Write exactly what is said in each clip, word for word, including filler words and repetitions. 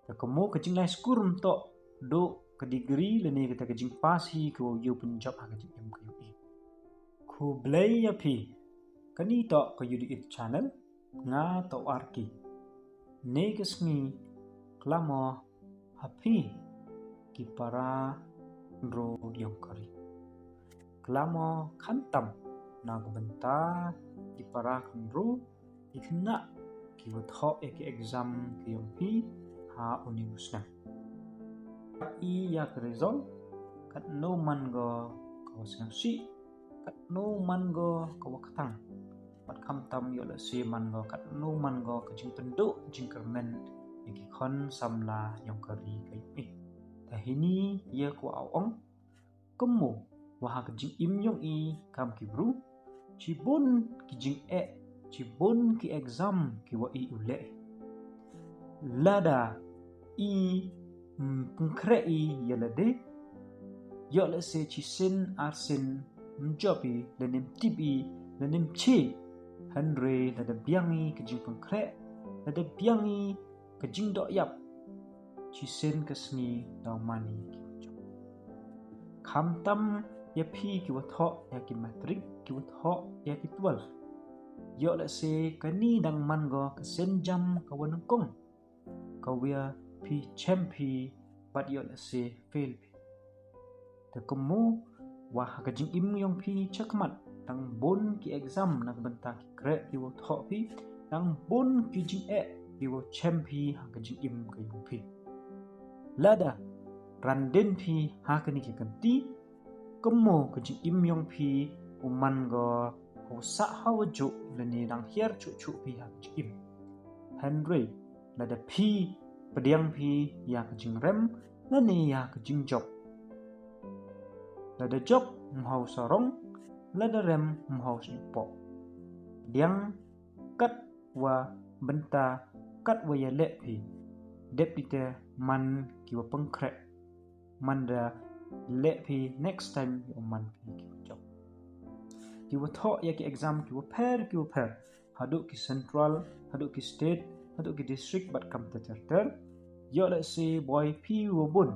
Te ka mo ka jinglai skur ym toh du ka degree lane kata ka jingpass hi ka wow yoh pynjop ha ka jingim ka yong i. Khublei ya phi. Kani toh ka U D It channel, nga toh Arki. Ne ka sngi klam o ha phi ki para ro yong ka ri. Klam o khamtam na ka bynta ki para khynru, ki khynnah ki wa thoh ya ki exam ki yong phi ha uni u snem. Pat i ya ka result, katno man ko ka wa sngewsih, katno man ko ka wa khatang. Pat khamtam yoh lehse man ko, katno man ko ka jingpynduh jingkyrmen ya ki khon samla yong ka ri ka yong i. Te hini ya ka wa ong, ka mo wa ha ka jingim yong i kam ki bru, chibun ki jingeh, chibun ki exam ki wa i u leh. Lada i, mm, pynkhreh i ya lade, yoh lehse chisien arsien ym jop i, lane ym tip i, lane ym chi, hynrei lada biang i ka jingpynkhreh, lada biang i ka jingdoh yap, chisien ka sngi daw man i ki wa jop. Khamtam ya phi ki wa thoh ya ki matric, ki wa thoh ya ki twelve. Yoh lehse kani dang man ko ka sienjam ka wa nyngkong ka wa phi chem phi, bad yoh lehse fail phi. Te ka mo wa ha ka jingim yong phi chakhmat, dang bun ki exam na ka bynta ki kreh ki wa thoh phi, dang bun ki jingeh ki wa chem phi ha ka jingim ka yong phi. Lada randin phi ha kani ki kynti, ka mo ka jingim yong phi u man ko u sah ha wa juh lane dang hiar chuh chuh phi ha ka jingim. Hynrei lada phi pdiang phi ya ka jingrem lane ya ka jingjop. Lada jop ym hau sarong, lada rem ym hau snipoh. Pdiang kat wa bynta, kat wa ya leh phi. Dep di te man ki wa pynkhreh. Man da leh phi next time yoh man phi ki wa jop. Ki wa thoh ya ki exam ki wa pher ki wa pher, haduh ki central, haduh ki state, haduh ki district bad kam ter ter. Yoh lehse boi phi wa bun,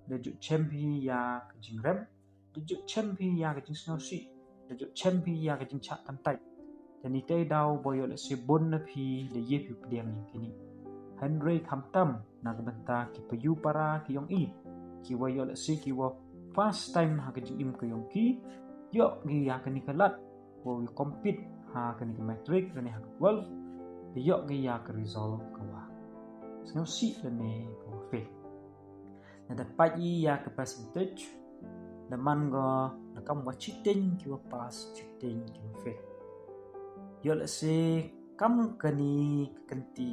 da ju chem phi ya ka jingrem, da ju chem phi ya ka jingsngewsih, da ju chem phi ya ka jingchah kyntait. Te ni te daw boi yoh lehse bun na phi da ye phi pdiang ya kini. Hynrei khamtam na ka bynta ki payu para ki yong i, ki wa yoh lehse ki wa first time ha ka jingim ka yong ki, yoh ki ya kani ka lad wow compete ha kani ka matric lane ha ka twelve, da yoh ki ya ka result ka wa sngewsih lane ka wa fail. Lada pait i ya ka percentage, da man ko da kam wa chiteng ki wa pass, chiteng ki wa fail. Yoh lehse kam kani ka kynti,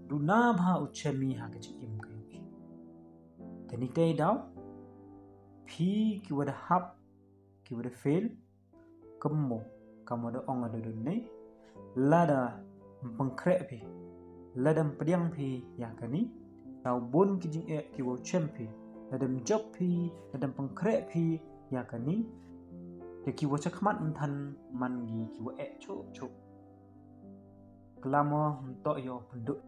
duna bha u chem i ha ka jingim ka yong i. Te ni te daw, phi ki wa da hap, ki wa da fail, ka mo, ka mo da ong da dun ne. Lada ym pynkhreh phi, lada ym pdiang phi ya kani, daw bun ki jingeh ki wa chem phi. Lada ym jop phi, lada ym pynkhreh phi ya kani, te ki wa chakhmat ym than man ki ki wa eh chuh chuh. Klam o ym toh yoh pynduh,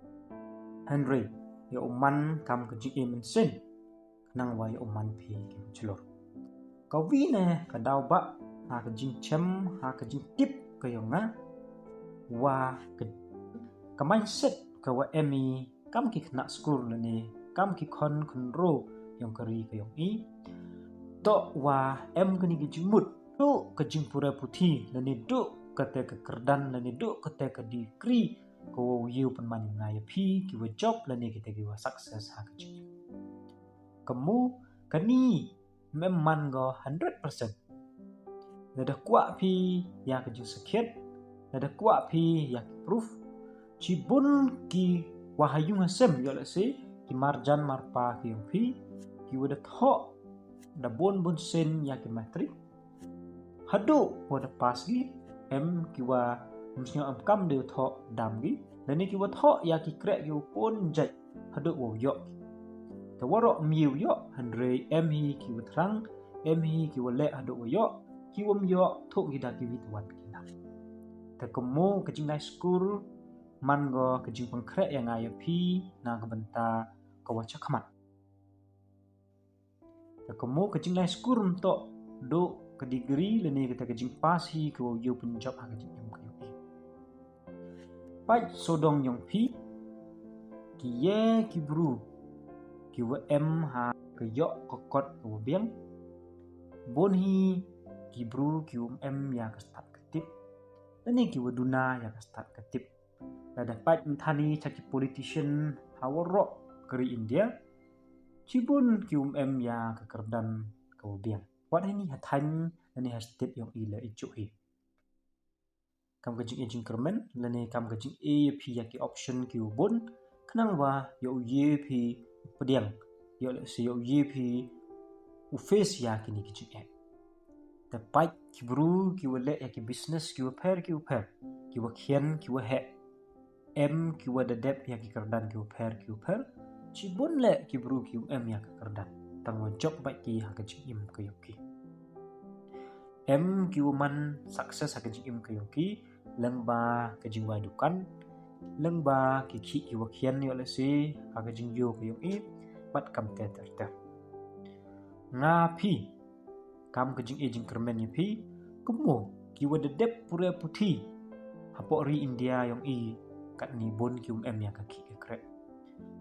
hynrei yoh u man kam ka jingim mynsiem. Nang wa yoh u man phi ki wa chlur. Ka wi ne ka daw ba ha ka jingchem, ha ka jingtip ka yong nga, wa ka, ka mindset ka wa em i kam ki khynnah skur lane kam ki khon khynru yong ka ri ka yong i. Toh wa em kani ka jingmut, du ka jingpule puthi lane du kata ka kyrdan lane du kata ka degree ka wa u yoh pynman nga ya phi ki wa jop lane kita ki wa success ha ka jingim. Ka mo, kani ym em man ko hundred percent. Lada kwah phi ya ka jingsakhiat, lada kwah phi ya ki proof, chibun ki wa ha yung ha sem, yoh lehse ki marjan marpa ki yong phi, ki wa da thoh da bun bun sien ya ki matric, haduh wa da pass ki, em ki wa ym sngew em kam de thoh dam ki, lane ki wa thoh ya ki kreh ki wa pun jait haduh wa yoh ki. Te waroh ym yoh, hynrei em hi ki wa thrang, em hi ki wa leh haduh wa yoh, ki wa ym yoh, thoh ki da ki wi tawan ki na. Te ka mo ka jinglai skur man ko ka jingpynkhreh ya nga ya phi na ka bynta ka wa chakhmat. Te kamo ka jinglai skur ym toh du ka degree lane kata ka jingpass hi ka wow yoh pynjop ha ka jingim ka yong i. Pait sodong yong phi, ki ye ki bru ki wa em ha ka yoh ka kot ka wa biang, bun hi ki bru ki wa em ya ka stad ka tip, lane ki wa duna ya ka stad ka tip. Lada pait mynta ni cha ki politician ha waroh ka ri India, chibun ki wa em ya ka kyrdan ka wa biang. Wat hi ni ha thaiñ, lane ha state yong i le i ju hi. Kam ka jing e jingkyrmen, lane kam ka jing e ya phi ya ki option ki wa bun, khnang wa yow ye phi pdiang, yow le se yow ye phi u face ya kini ki jing e. Te pait ki bru ki wa le ya ki business ki wa pher ki wa pher, ki wa khian ki wa heh, em ki wa da dep ya ki kyrdan ki wa pher ki wa pher, chibun le ki bru ki wa em ya ka kyrdan, tang wa jop bait ki ha ka jingim ka yong ki. Em ki wa man success ha ka jingim ka yong ki, lyngba ka jingwai dukan, lyngba ki khih ki wa khian yow le se ha ka jingyo ka yong i, bad kam te ter ter. Nga phi, kam ka jing e jingkyrmen ya phi, kamo ki wa da dep pure puthi hapoh ri India yong i, katni bun ki wa em ya ka khih ka kreh.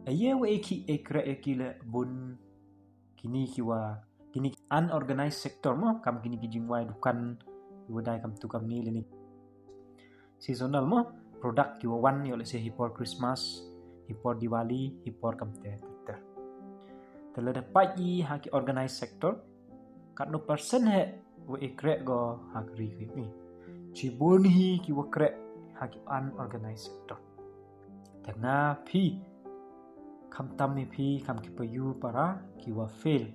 A ye wa e khih e kreh ya ki le bun kini ki wa, kini unorganized sector mo, kam kini ki jingwai dukan ki wa dai kam tu kam ni, lane seasonal mo, product ki wa wan yow le se hi por Christmas, hi por Diwali, hi por kam te ter ter. Te lada pait i ha ki organized sector, katno percent heh wa e kreh ko ha ka ri ka yong i? Chibun hi ki wa kreh ha ki unorganized sector. Te nga phi, khamtam ya phi kam ki payu para ki wa fail,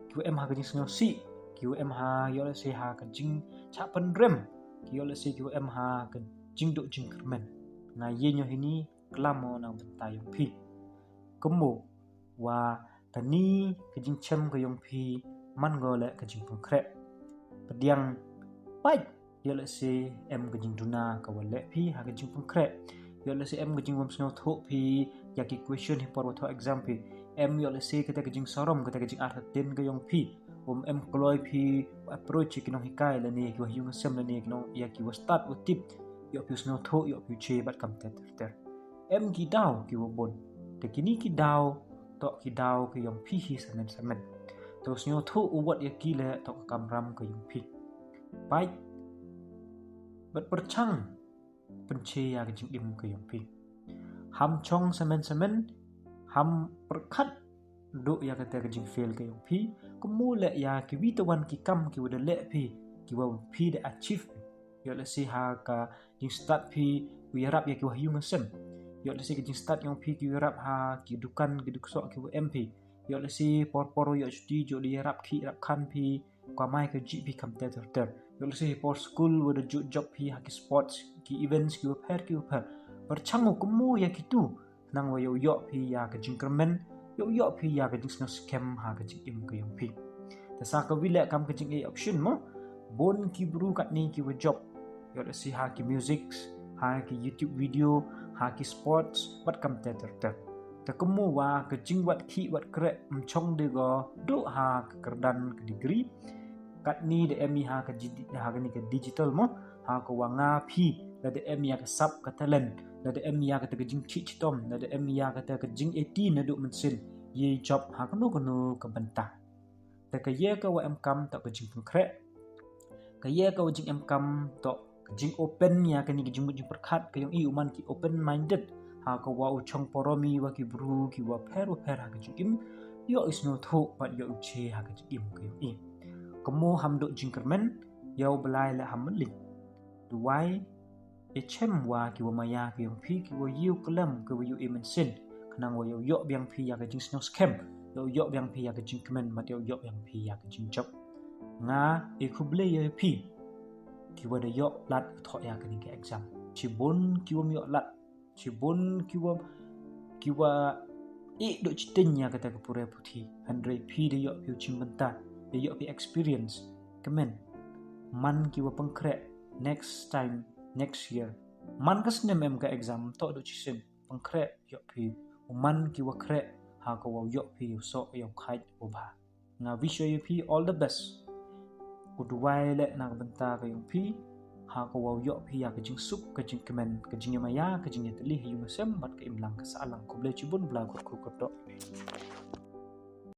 ki wa em ha ka jingsngewsih, ki wa em ha yow le se ha ka jingchah pynrem, ki yow le se ki wa em ha ka jingduh jingkyrmen. Nga ye ñiaw hi ni klam o na bynta yong phi. Kamo wa kani ka jingchem ka yong phi man ko le ka jingpynkhreh. Pdiang, pait, yow le se em ka jingduna ka wa le phi ha ka jingpynkhreh, yow le se em ka jingwam sngewthuh phi ya ki question hi por wa thoh exam phi, em yow le se kata ka jingsarom, kata ka jingartatien ka yong phi, wam em kloi phi approach ya ki nonghikai lane ki wa yung sem lane ki nong ya ki wa stad wa tip, yow phi sngewthuh, yow phi che bad kam te ter ter. Em ki daw ki wa bun. Te kini ki daw toh ki daw ki yong phi hi samen samen. Te sngewthuh u wat ya ki le toh ka kamram ka yong phi. Pait bad pyrchang pynche ya ka jingim ka yong phi. Ham chong samen samen, ham pyrkhat duh ya kata ka jingfail ka yong phi. Kamo le ya ki wi te wan ki kam ki wa da le phi, ki wa phi da achieve. Yow le se ha ka jingstad phi u yarap ya ki wa yung sem. Yow le se ka jingstad yong phi ki u yarap ha ki dukan ki duksoh ki wa em phi. Yow le se por por yow chuti yow le yarap khih rap khan phi, kamai ka jih phi kam te ter ter. Yow le se hi por school wa da ju jop phi ha ki sports, ki events ki wa pher ki wa pher. Pyrchang u kamo ya ki tu, nang wa yow yoh phi ya ka jingkyrmen, yow yoh phi ya ka jingsngewskhem ha ka jingim ka yong phi. Te sa ka wi le kam ka jing e option mo, bun ki bru katni ki wa jop, yow le se ha ki music, ha ki YouTube video, ha ki sports, bad kam te ter ter. Te kamo wa ka jingwat khih wat kreh ym chong de ko duh ha ka kyrdan ka degree, katni da em i ha ka ji-, ha kani ka digital mo, ha ka wa nga phi, lada em ya ka sap ka talent, lada em ya kata ka jingchih chitom, lada em ya kata ka jing e ti naduh mynsiem, ye jop ha kano kano ka bynta. Te ka ye ka wa em kam toh ka jingpynkhreh. Ka ye ka wa jing em kam toh ka jing open ya kani ka jingmut jingpyrkhat ka yong i, u man ki open minded ha ka wa u chong poromi wa ki bru ki wa pher wa pher ha ka jingim, yow i sngewthuh bad yow i che ha ka jingim ka yong i. Kamo ham duh jingkyrmen, yow blai le ham mylli. Duwai, e chem wa ki wa maya ka yong phi, ki wa yoh klam, ki wa yoh e mynsiem, khnang wa yow yoh biang phi ya ka jingsngewskhem, yow yoh biang phi ya ka jingkmen, bad yow yoh biang phi ya ka jingjop. Nga e khublei ya phi ki wa da yoh lad u thoh ya kani ka exam. Chibun ki wa ym yoh lad, chibun ki wa, ki wa e duh chiteng ya kata ka pure puthi. Hynrei phi da yoh phi u chimbynta, da yoh phi experience. Kmen, man ki wa pynkhreh next time, next year. Man ka snem em ka exam, toh duh chisien, pynkhreh yoh phi. U man ki wa khreh ha ka wow yoh phi yow soh yow khait wa bha. Nga wish ya phi all the best. Ku duwai le na ka bynta ka yong phi, ha ka wow yoh phi ya ka jingsuk, ka jingkmen, ka jingmaya, ka jingyatylli ha yung ha sem bad ka imlang ka sahlang. Khublei chibun, bla kut kut kut dok.